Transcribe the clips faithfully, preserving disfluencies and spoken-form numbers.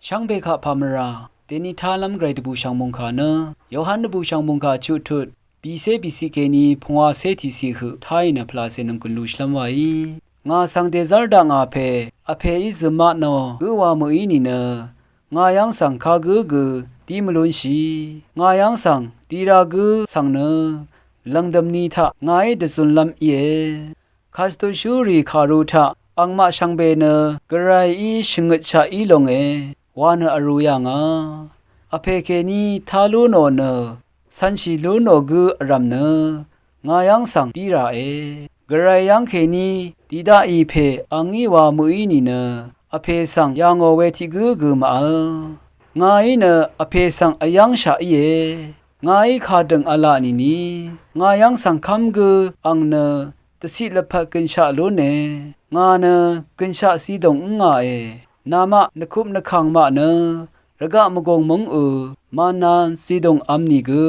Shvngbe kaq pàmvrà deni tálv́m gvray dvbùshv̀ng mòngkà nø Yohan dvbùshv̀ng mòngkà chuqtut bìcé bìciq kèní pungwacé tiqciq høq táì nø pvlacè nònggùn lú shvlv́m wàí. Ngà svng dèzv́r dakngà pè Vpèí zø̀maq nò gǿ wa mø̀í nìnø ngà yv́ng svng kagǿ gø dí mvlúnshì. Ngà yv́ng svng dira gǿ svng nø lv̀ngdø̀m ni taq ngàí dvzunlv́m íe. Kàsdutshúrì kàru taq angmaq shvngbe nø gvrayí shvngøtshaq í longe wa nø vrū yà ngà. Vpè kèní tá lú nò nø cv̄nshì lú nò gǿ vrv̀m nø ngà yv́ng svng dí ràe. Gvray yv́ng kèní dì daqì pè angí wa mø̀í nìnø Vpè svng yà ngò we tiq gǿ gø màvl. Ngàí nø Vpè svng vyv́ngshaq íe. Ngàí kadø̀ng v̄la nìni ngà yv́ng svng kv́m gø ang nø dvciq lvpat gønshaq lúne. Ngà nø gønshaq zidòng ǿngàe. Namaq nvkup nvkàng maq nø rvgaq mvgùng mv́ngø manan zidòng v̄m nìgø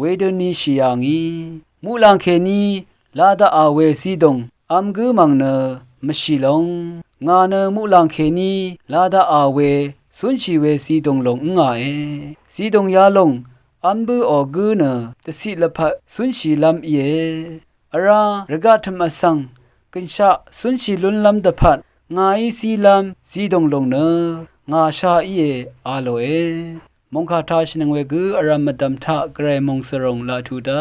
wedøni shì yà ngì. Muqlàng kèní la daqà we zidòng v̄m gǿ mv̀ng nø mvshì long. Ngà nø muqlàng kèní la daqà we cúnshì we zidòng lòng ǿngàe. Zidòng yalòng v́m bǿò gǿ nø dvciq lvpat cúnshìlv́m íe. Vrá rvgaq tø̀m vsvng gønshaq cúnshì lúnlv́m dvpvt ngàí zílv́m zidòng lòng nø ngà sha íe a lòe. Mòngkà tashìnøng we gø vrv̀m mvdv̀m taq gvray mòngsvròng laq tuq dá.